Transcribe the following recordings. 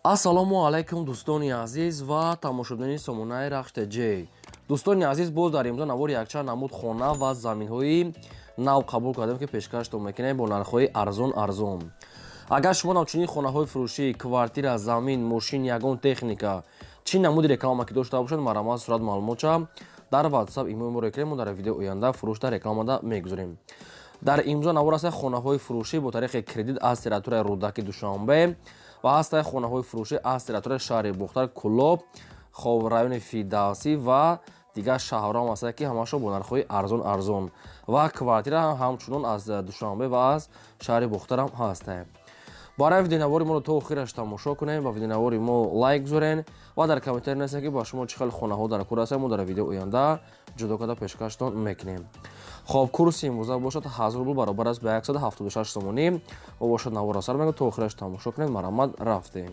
Ассалому алайкум, дӯстони азиз ва тамошобинони сомонаи Рахш ТЖ. Дӯстони азиз, боз дар имрӯза навори якчанд намуд хона ва заминҳои нав қабул кардем, ки пешкаштон мекунем бо нархҳои арзон арзон. Агар шумо ҳамчунин хонаҳои фурӯшӣ, квартира, замин, мошин, ягон техника, чӣ намуди реклама ки дошта бошад, марҳамат, сурат, маълумотша дар WhatsApp, имо моро кунем, мо дар видео оянда фурӯшда рекламада мегузорем. Дар имрӯза навор аст хонаҳои фурӯшӣ бо тариқи кредит аз территорияи Рӯдаки, Душанбе, ва ҳастаи хонаҳои фурӯшӣ аз территорияи шаҳри Бохтар, Кӯлоб, хоб, райони Фирдавсӣ ва дигар шаҳрҳо ҳам ҳастанд, ки ҳамашон бо нархҳои арзон арзон, ва квартира ҳамчунон аз Душанбе ва аз шаҳри Бохтар ҳам ҳастанд. Барои видеонавори моро то охираш тамошо кунем ва видеонавори мо лайк гузорен ва дар комментарий нависед, ки ба шумо чӣ хел хонаҳо дар кор ҳастанд, мо дар видео оянда ҷудо карда пешкаштон мекунем. Хоб, курси имрӯза бошад 1000 рубл, баробар аст ба 176 сомонӣ. Мо бошад навора сар мекунем, то охираш тамошо кунед. Марҳамат, рафтем.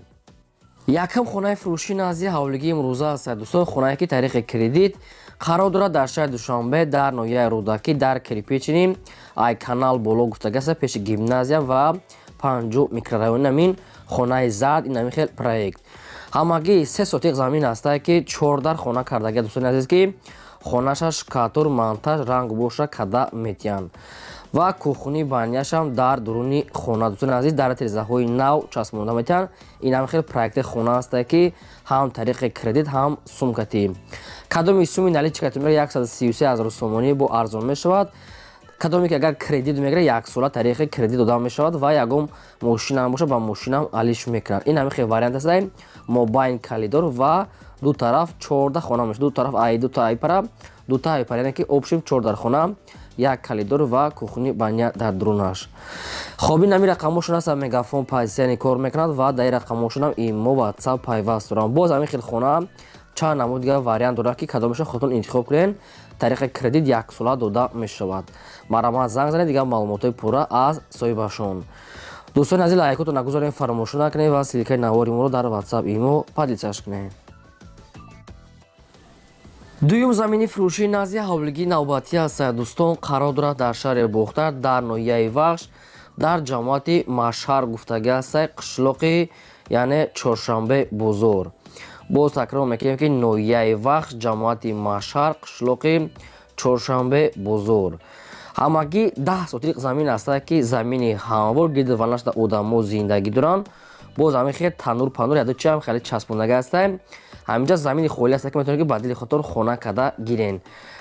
Якам хонаи фурӯшӣ назди ҳавлигии имрӯза аст, дӯстон. Хонае ки тариқи кредит қарор дорад дар шаҳри Душанбе, дар ноҳияи Рӯдакӣ, дар Кирпичный, ай канал боло гуфтагаста, пеши гимназия ва панҷу микрорайон. Намин хонаи зард, ин ҳамин хел проект. Ҳамагӣ 3 сотиқ замин ҳастае, ки чордар хона кардагия, дӯстони азиз, ки хонаша штукатур, монтаж, ранг боша када метиҳанд ва кухни, баняшам дар дуруни хона, дӯстони азиз, дар тирезаҳои нав часпонда метиҳанд. Ин ҳам хел проекти хона ҳастае, ки ҳам тариқи кредит, ҳам сумкатӣ. Кадоми суми наличка мегирад, 133 ҳазор сомонӣ бо арзон мешавад. Кадоме ки агар кредит мегирад, яксола тариқи кредит дода мешавад ва ягон мошинам боша, ба мошинам алиш мекунад. Ин ҳамин хел вариант аст: мобайн коридор ва ду тараф 14 хона мешавад. Ду тараф ай дута айпара, дута айпара, яъне ки общем чордар хона, як коридор ва кухни, баня дар дурунаш. Хоб, ин ҳамин рақамошон аст. Мегафон позитсияни кор мекунад ва дар ин рақамошонам имо, WhatsApp пайваст дорам. Боз ҳамин хел хона чанд намуд дигар вариант дорад, ки кадомеша худтон интихоб кунед. Тариқи кредит яксола дода мешавад. Марҳамат, занг занед, дигар маълумотҳои пурра аз соҳибашон. Дӯстони азиз, лайкотро нагузорем, фаромӯшӣ накунед ва ссылкаи навори моро дар WhatsApp, имо поделиться кунед. Дуюм замини фурӯшии назди ҳавлигии навбатӣ аст, дӯстон. Қарор дорад дар шаҳри Бохтар, дар ноҳияи Вахш, дар ҷамоати Машҳар гуфтагӣ аст, қишлоқи, яъне Чоршанбе бозор. Боз такрор мекунем, ки ноҳияи Вахш, ҷамоати Машҳар, қишлоқи Чоршанбе бозор. Ҳамагӣ 10 сотиқ замин аст, ки замини ҳамвор, гирду ванашда одамо зиндагӣ доранд. Боз ҳамин хел танур панур яду чиам хеле часпондагӣ аст. Ҳаминҷа замини холӣ аст, ки метавонед, ки ба дили худтон хона карда гирен.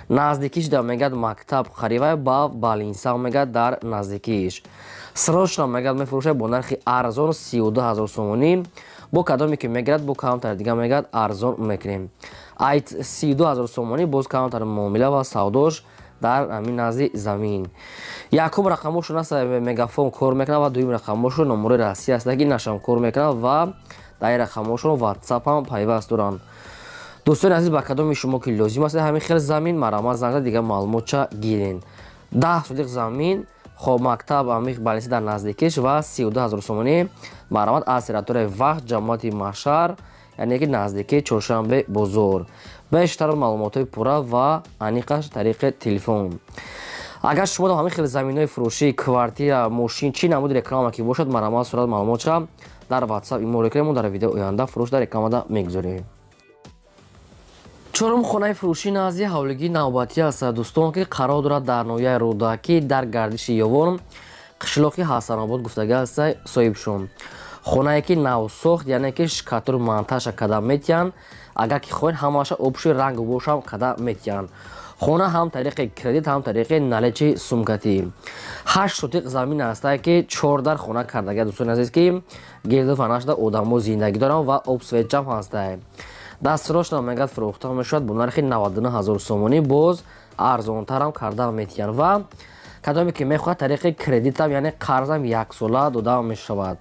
Наздикиш да мегӯяд мактаб қарибай, ба больница мегӯяд дар наздикиш. Срочно мегӯяд мефурӯшад бо нархи арзон, 32 000 сомонӣ. Бо кадоме ки мегирад, бо камтар дига мегӯяд арзон мекунем. Ай 32 000 сомонӣ боз камтар муомила ва савдош дар ҳамин назди замин. Якум рақамошон аст, Мегафон кор мекунад, ва дуюм рақамошон номурои Россия аст, ки нашам кор мекунад ва дар ин рақамошон WhatsApp ҳам пайваст доранд. Дӯстони азиз, ба кадоми шумо ки лозим аст ҳамин хел замин, марҳамат, занг зад, дигар маълумотча гирен. 10 сотиқ замин, хоб, мактаб, амиқ, больница дар наздикиш ва 32 000 сомонӣ. Марҳамат, аз территорияи Вахш, ҷамоати Машҳар, яъне ки наздикии Чоршанбе бозор. Бештар маълумотҳои пурра ва аниқаш тариқи телефон. Агар шумо ҳамин хел заминҳои фурӯшӣ, квартира, мошин, чӣ намуди реклама ки бошад, марҳамат, сурат, маълумотча дар WhatsApp, имо кунем, мо дар видео оянда фурӯш дар рекламада мегузорем. Чорум хонаи фурӯшӣ назди ҳавлигии навбатӣ аст, дӯстон, ки қарор дорад дар ноҳияи Рӯдакӣ, дар гардиши Ёвон, қишлоқи Ҳасанобод гуфтагӣ аст. Соҳибшон хонае ки навсохт, яъне ки штукатур, монтажа када метиҳанд. Агар ки хоҳед, ҳамаша общий рангу бошам када метиҳанд. Хона ҳам тариқи кредит, ҳам тариқи наличный, сумкатӣ. 8 сотиқ замин ҳастае, ки чордар хона кардагия, дӯстони азиз, ки гирду фанашда одамо зиндагӣ доранд ва об, свет ҷам ҳастае. Дастсрочно мегӯяд фурӯхта мешавад бо нархи 99 ҳазор сомонӣ, боз арзонтарам карда метиҳанд. Ва кадоме ки мехоҳад, тариқи кредитам, яъне қарзам яксола дода мешавад.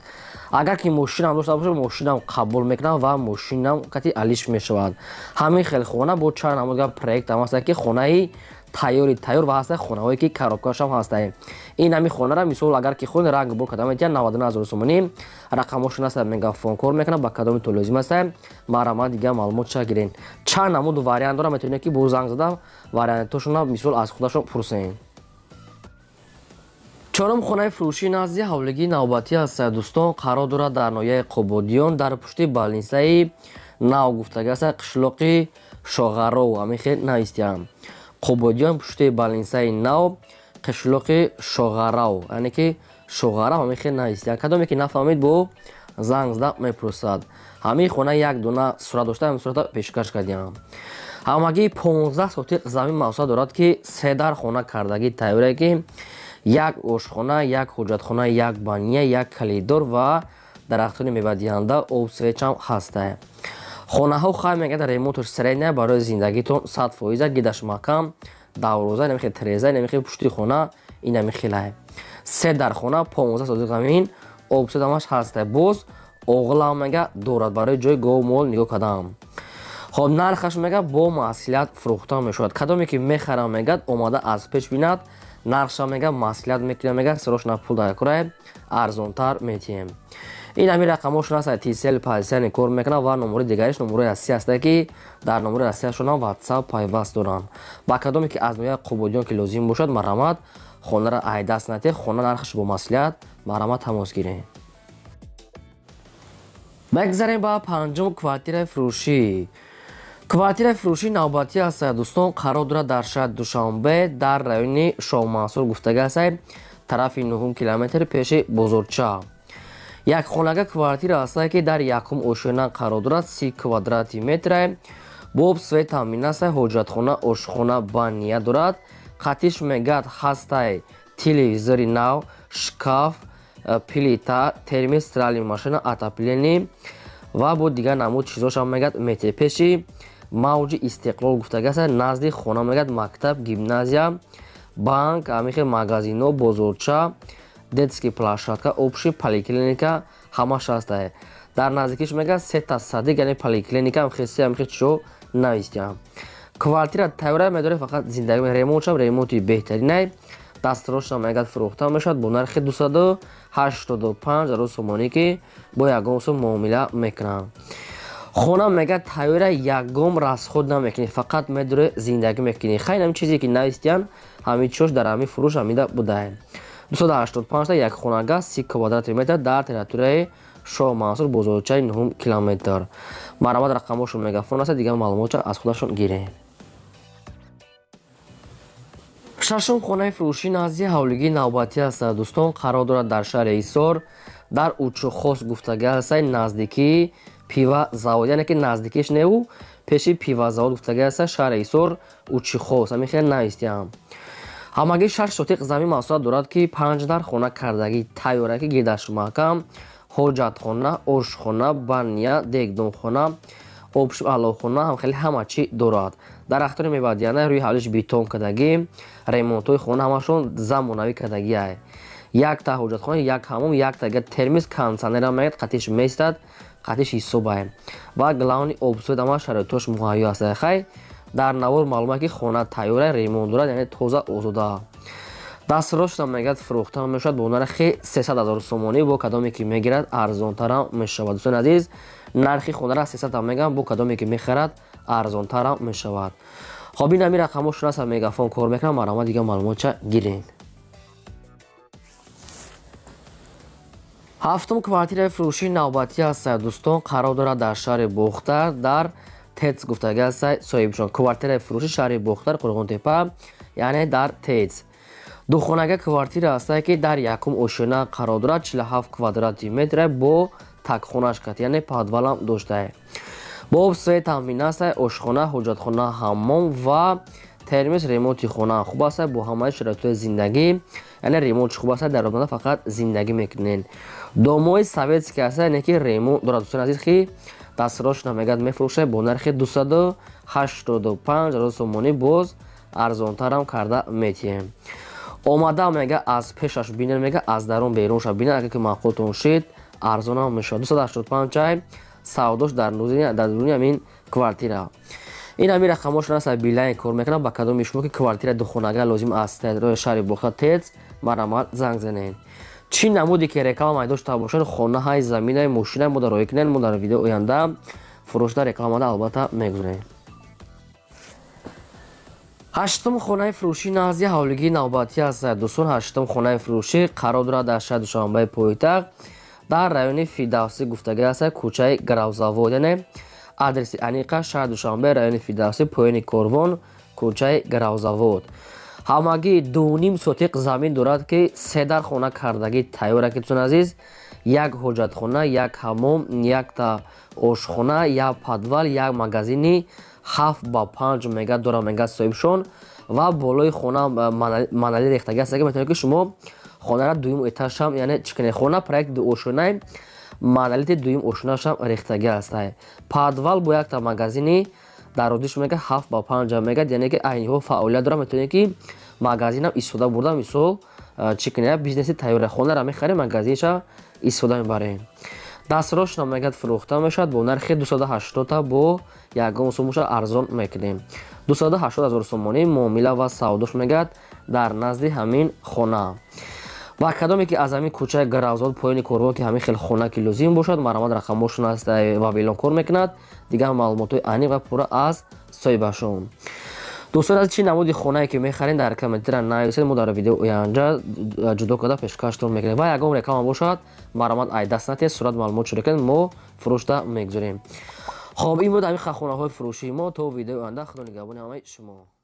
Агар ки мошинам дошта бошад, мошинам қабул мекунам ва мошинам кати алиш мешавад. Ҳамин хел хона бо чанд намудга проектам ҳаста, ки хонаи тайёри тайёр ва ҳаста, хонаҳое ки коробкашам ҳастае. Ин ҳамин хонара, мисол, агар ки хоҳед, ранг бор карда метиҳанд, 99 ҳазор сомонӣ. Рақамошон аста, Мегафон кор мекунад. Ба кадоми то лозим аста, марҳамат, дигар маълумот ча гирен. Чанд намуд вариант дора, метавонед, ки бо занг зада вариантошона, мисол, аз худашон пурсен. Чорум хонаи фурӯшӣ назди ҳавлигии навбатӣ аст, дӯстон, қарор дорад дар ноҳияи Қубодиён, дар пушти балнисаи нав гуфтага аст, қишлоқи Шоғаров, ҳамин хел навистиям. Қубодиён, пушти балнисаи нав, қишлоқи Шоғарав, яъне ки Шоғарав, ҳамин хел навистиям. Кадоме ки нафаҳмид, бо занг зада мепурсад. Ҳамин хона як дона сурат дошта, ҳамин сурата пешкаш кардиям. Ҳамагӣ 15 сотиқ замин масоҳат дорад, ки се дар хона кардагӣ тайёре, ки як ошхона, як ҳоҷатхона, як баня, як калидор ва дарахтони мевадиҳанда, об, свет ам ҳаста. Хонаҳо хай мегӯяд, ремонташ средняя, барои зиндагитон 100%, гидаш маҳкам, давроза, намихел тереза, намихел пушти хона инамихелай. Се дар хона, 15 сотиқ замин, об, свет ҳамаш ҳаста. Боз оғилам мега дорад барои ҷои гову мол нигоҳ кардан. Хоб, нархаш мега бо маслиҳат фурӯхта мешавад. Кадоме ки мехарам, мегӯяд, омада аз пеш бинад, нархша мега маслиҳат мекунем, мега сирошна пул дар курай арзонтар метиҳем. Ин ҳамин рақамҳошон аст, Тисел пасяни кор мекунад ва номери дигариш номерои Россия ҳаста, ки дар номери Россияшонам Ватсап пайваст доранд. Ба кадоме ки аз ноҳияи Қубодиён ки лозим бошад, марҳамат, хонаро айдаст натиҳед. Хона нархаш бо маслиҳат, марҳамат, тамос гиред. Мегзарем ба панҷум квартираи фурӯшӣ. Квартираи фурӯшӣ навбатӣ аст, дӯстон, қарор дорад дар шаҳри Душанбе, дар райони Шоҳмансур гуфтага аст, тарафи нуҳум километр, пеши бозорча. Як хонага квартира аст, ки дар якум ошёна қарор дорад, 30 квадрати метра, бо об, свет таъмин аст, ҳоҷатхона, ошхона, баня дорад. Қатиш мегӯяд ҳастай телевизори нав, шкаф, плита, термос, стиральный машина, отопление ва бо дигар намуд чизошам мегӯяд мете. Пеши мавҷи Истиқлол гуфтага аст, назди хона мегӯяд мактаб, гимназия, банк, ҳамин хел магазино, бозорча, детский площадка, общий поликлиника ҳамаш ҳаста. Дар наздикиш мегӯяд сета садик, яъне поликлиника, ҳамхел ҳамхел чизо навистиям. Квартира тайёра медоред, фақат зиндагӣ. Ремонтшам ремонти беҳтаринай. Дастрошам мегӯяд фурӯхта мешавад бо нархи 285 000 сомонӣ, ки бо ягон сум муомила мекунанд. Хона мегӯяд тайёра, ягон расход намекунӣ, фақат медорӣ, зиндагӣ мекунӣ. Хайр, ҳамин чизе ки навистиян, ҳамин чизош дар ҳамин фурӯш ҳамида будае. 285та, як хонага, 30 квадрати метр, дар территорияи Шоҳ Мансур, бозорчаи нуҳум километр. Марҳамат, рақамҳошон Мегафон аст, дигар маълумотша аз худашон гиред. Шашум хонаи фурӯшӣ назди ҳавлигии навбатӣ аст, дӯстон, қарор дорад дар шаҳри Ҳисор, дар Учухос гуфтага аст, наздикии пивозавод, яъне ки наздикиш неу, пеши пивозавод гуфтага аст, шаҳри Ҳисор, Учухос, ҳамин хел навистиям. Ҳамагӣ 6 сотиқ замин масоҳат дорад, ки панҷ дар хона кардагӣ тайёра, ки гирдаш маҳкам, ҳоҷатхона, ошхона, баня, дегдонхона, аловхона, ҳамхеле ҳама чӣ дорад. Дарахтони мевадиҳанда, рӯи ҳавлиш бетон кардагӣ, ремонтҳои хона ҳамашон замонавӣ кардагиай. Якта ҳоҷатхона, як ҳамом, якта термос, кондитсионерам мегӯяд қатиш местад, қатиш ҳисобай ва главный об, свет, ҳама шароитош муҳайё аст. Хай, дар навор маълума, ки хона тайёра, ремонт дорад, яъне тоза, озода. Дастрошам мегӯяд фурӯхта мешавад бо нархи 300 000 сомонӣ, бо кадоме ки мегирад, арзонтарам мешавад. Дӯстони азиз, нархи хонара 300 мегӯям, бо кадоме ки мехарад, арзонтарам мешавад. Хоб, ин ҳамин рақамҳошон аст, Мегафон кор мекунам, марҳамат, дигар маълумотча гиред. Ҳафтум квартираи фурӯшии навбатӣ аст, дӯстон, қарор дорад дар шаҳри Бохтар, дар ТЭЦ гуфтага аст соҳибшон. Квартираи фурӯши шаҳри Бохтар, Қурғонтепа, яъне дар ТЭЦ. Духонага квартира аст, ки дар якум ошёна қарор дорад, 47 квадрати метра, бо такхонаш кард, яъне подвалам доштае. Бо об, свет таъмин аст, ошхона, ҳоҷатхона, ҳаммом ва термос. Ремонти хона хуб аст, бо ҳамаи шароитҳои зиндагӣ, яъне ремонтш хуб аст, дар омада фақат зиндагӣ мекунед. Домои советский аст, яъне ки ремонт дорад. Дӯстони азиз, ки дастрошна мегӯяд мефурӯшад бо нархи 285 000 сомонӣ, боз арзонтарам карда метиҳем. Омада мега аз пешаш бинед, мега аз дарун берунша бинед, агар ки маъқултон шид, арзонам мешавад. 285 чай савдош дар дуруни ҳамин квартира. Ин ҳамин рақамҳошон аст, Билайн кор мекунад. Ба кадоми шумо ки квартира духонага лозим аст, шаҳри Бохтар, ТЭЦ, марҳамат, занг занед. Чӣ намуде ки реклама дошта бошад, хонаҳай, заминай, мошинай, мо дар роҳӣ кунед, мо дар видео оянда фурӯшда рекламада албатта мегузорем. Ҳаштум хонаи фурӯшӣ назди ҳавлигии навбатӣ аст. Дӯстон, ҳаштум хонаи фурӯшӣ қарор дорад дар шаҳри Душанбаи пойтахт, дар райони Фирдавсӣ гуфтагӣ аст, кӯчаи Гаравзавод. Яъне адреси аниқа: шаҳри Душанбе, райони Фирдавсӣ, поёни корвон, кӯчаи Гаравзавод. Ҳамагӣ 2,5 сотиқ замин дорад, ки се дар хона кардагӣ тайёра, ки, дӯстони азиз, як ҳоҷатхона, як ҳаммом, якта ошхона, як подвал, як магазини 7 ба 5 мега дора, мега соҳибшон. Ва болои хона монолит рехтагӣ аст, ки метавонед, ки шумо хонара дуюм этажшам, яъне чӣ кунед. Хона проекти дуошёнаи, монолити дуюм ошёнашам рехтагӣ аст. Подвал бо якта магазини дарозиш мега 7 ба 5 мега, яъне ки айниҳо фаъолият дорад. Метавонед, ки магазинам истифода бурда, мисол, чӣ кунед, бизнеси тайёра. Хонара мехарем, магазинша истифода мебарем. Дастрошна, мегӯяд, фурӯхта мешавад бо нархи 280, бо ягон сумуша арзон мекунем. 280 ҳазор сомонӣ муомила ва савдош, мегӯяд, дар назди ҳамин хона. Ва кадоме ки аз ҳамин кӯчаи Гаравзод, поёни корвон, ки ҳамин хел хона ки лозим бошад, марҳамат, рақамҳошон аст, Вавилон кор мекунад. Дигар маълумотҳои аниқ ва пурра аз соҳибашон. Дӯстон, аз чӣ намуди хонае ки мехарем, дар комментария нависед, мо дар видео оянда ҷудо карда пешкаштон мекунем. Ва ягон реклама бошад, марҳамат, ай даст натиҳед, сурат маълумот шуда кунед, мо фурӯшда мегузорем. Хоб, ин буд ҳамин хонаҳои фурӯшии мо. То видеои оянда, худо нигаҳбони ҳамаи шумо.